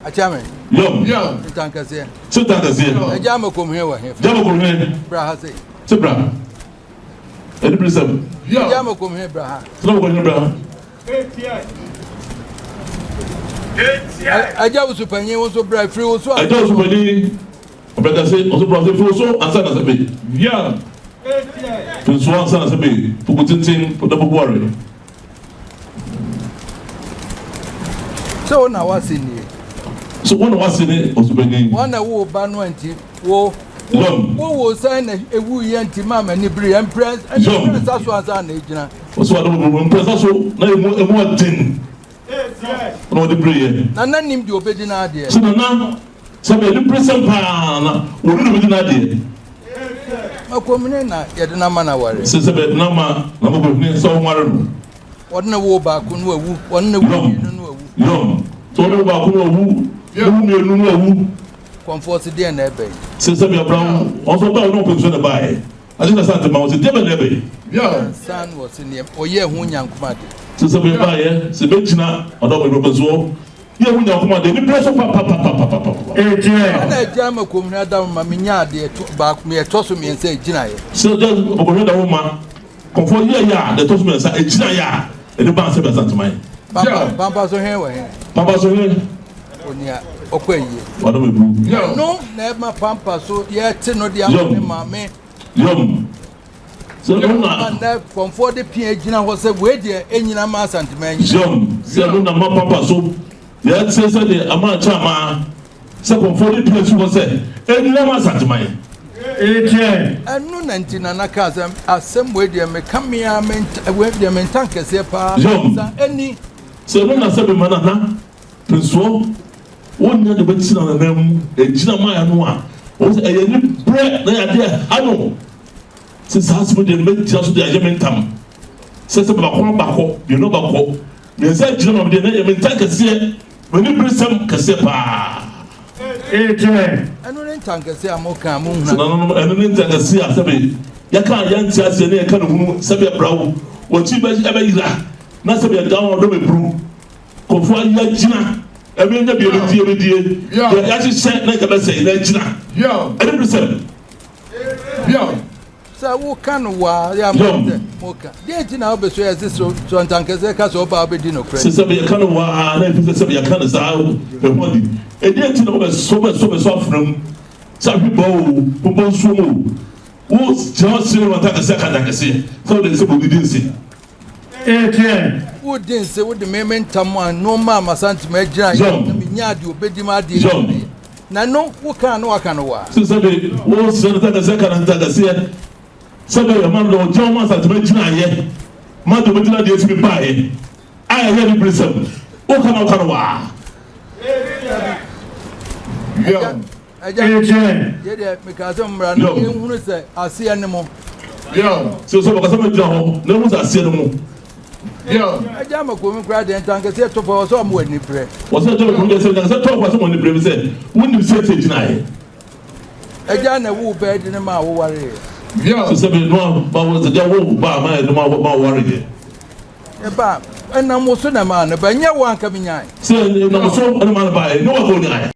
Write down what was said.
Akyame. Yom. Ntankɛseɛ. Se ntankɛseɛ. Agya ama kɔmhene wɔ he? Agya ama kɔmhene. Bra ha sei. Se bra. Ɛde bere sɛm. Agya ama kɔmhene bra ha. Se na kɔmhene bra ha. Agya wo supanyin wo nso bra firi wo so. Agya wo supanyin ɔbɛka se ɔso bra se firi wo so ansa na sɛ be. Firi so ansa na sɛ be fugu tenten na fugu ware. Sɛ wo na w'ase nie. So wo na w'ase ne ɔsopanin. Wɔn na wo ba no nti wo. Yɔm. Wo wo sɛn na ewu yɛ nti maa m'ani bere yɛ mprɛ Yɔm. mprɛnsa so ansa na egyina. Ɔsɛ w'adom bere mprɛnsa so na emu emu ɔden na ɔde bere yɛ. Nana nim deɛ ɔbɛdi n'adeɛ. Sɛ nana sɛ bɛ ne bere sɛm paa na wɔn na ɔbɛdi n'adeɛ. Makomene na yɛde no ama no aware. Sɛ sɛ bɛde no ama na makomene sɛ ɔnware no. Wɔde no woo baako no awu, wɔne no woo mmienu no awu. Yɔm, sɛ wɔde wo baako no awu, ne wo mmienu no awu. Kɔmfoɔ se deɛn na ɛbɛ yi? Sɛ sɛ bɛabra wo, wɔn nso ɔbaa wo ne ɔpɛ nsuo na ɛbaeɛ. Agye na sante ma wo, sɛ deɛ bɛn na ɛbɛ yi? Ansa na wɔse neɛ ɔyɛɛ ho nyankoma de. Sɛ sɛ bɛbaeɛ, sɛ bɛgyina ɔdɔ bɛbrɛ nsuo. Yɛ wo Nyankopɔn ade anibere so papapapapapa. Ɛna agya ama komhene ada ma menyaa deɛ ɛto baako deɛ ɛtɔ so mmiɛnsa egyinaeɛ. Sɛ agya ɔkɔhwɛ da wo ma kɔfɔ yɛ yɛ a deɛ ɛtɔ so mmiɛnsa egyinaeɛ a ɛde ba asɛ bɛsa ntoman. Pampa pampa so hene wɔ he? Pampa so hene. Onua ɔkɔ ayie. Wadom ebu. No na ɛma pampa so yɛte no de ama ne maame. Yom. Sɛ ɛno na. Ma nnɛ kɔmfoɔ de pia gyina hɔ sɛ wei deɛ ɛnyina ma Asanteman nyina. Yom. Sɛ ɛno na ma papa so yɛte sɛ deɛ ama akyɛ ama sɛ kɔmfoɔ de pia si hɔ sɛ ɛnyina ma Asanteman. Ɛno na nti Nana kaa sɛ asɛm wei deɛ meka me ara me nta wei deɛ me nta nkɛseɛ paa Yom. sa ɛni. Sɛ ɛno na sɛ mema Nana Pensoɔ Wonnya deɛ ɔbɛgyina n'anan mu agyina maa no a, wɔn sɛ ɛyɛ ne brɛ na yɛ adeɛ ha no. Sɛ saa asɛm deɛ mɛgyina so de ayɛ me ntam. Sɛ sɛ baako abakɔ, mmienu abakɔ, mmiɛnsa agyina ma me deɛ na ɛyɛ me ntam kɛseɛ, m'ani beresɛm kɛseɛ paa. Ɛno ne ntam kɛseɛ a moka a monhunu. Sɛ nananom, ɛno ne ntam kɛseɛ a sɛbe yɛka a yɛnte aseɛ na yɛka no hunu, sɛbe ɛbra wo, w'akyi bɛyera na sɛbe ɛda wo a ɔdɔ bɛburu. Nkurɔfoɔ ayi agyina ɛmi nya bi ebedie ebedie deɛ yɛahyehyɛ na nka bɛsɛe na agyina ɛne bi sɛm. Sɛ woka no waa yɛ ama sɛ moka deɛ nti na wobɛso yɛ se so so ntankɛsɛ ka sɛ ɔba wobɛdi no korɛ. Sɛ sɛ yɛka no waa na ɛfi sɛ sɛ yɛka no saa ɛho adi ɛdeɛ nti na wobɛso bɛso bɛso afena mu sɛ ahwe bɔ o bobɔ nsuo mu o wo gyina hɔ sere wɔ ntankɛsɛ ka ntankɛseɛ sɛ wode nsɛ bɔ didi nse. Wodi nse, wode me me ntam a nnoɔma a m'Asantema agyina yɛ na menyaa deɛ ɔbɛdi m'adeɛ nyinaa. Na ɛno wokaa na waka no waa. Sɛ sɛbe wosrɛ no ntakɛseɛ ka no ntakɛseɛ sɛ bɛyɛ ma no deɛ ɔgyina hɔ ma Asantema gyinaeɛ ma deɛ ɔbɛdi n'adeɛ tumi baeɛ a ɛyɛ aniberesɛm woka na woka no waa. Agya, yɛ deɛ mekaa sɛ mmra na yɛnhunu sɛ aseɛ ne mo. Sɛ sɛ bɛkasa bɛgyina hɔ na ɛhu sɛ aseɛ ne mo. Agya ama kurom koraa deɛ ntankɛseɛ to fɔ wɔ sɛ ɔmo ani brɛ. Wɔ sɛ agya kurom deɛ sɛ ntankɛseɛ tɔ fɔ sɛ ɔmo ani brɛ bi sɛ wonim sɛ ɛsɛ gyinaeɛ. Agya na ɛwo bɛɛ de ne maa wowareeɛ. Sɛ sɛ bɛ noa ma wɔ sɛ agya wo ba ma ɛde ma wowareeɛ. Ɛba ɛnam wo so na ɛmaa no ba nyɛ wo anka menyae. Sɛ ɛnam so na ɛmaa no baeɛ nyɛ wo anka wonyae.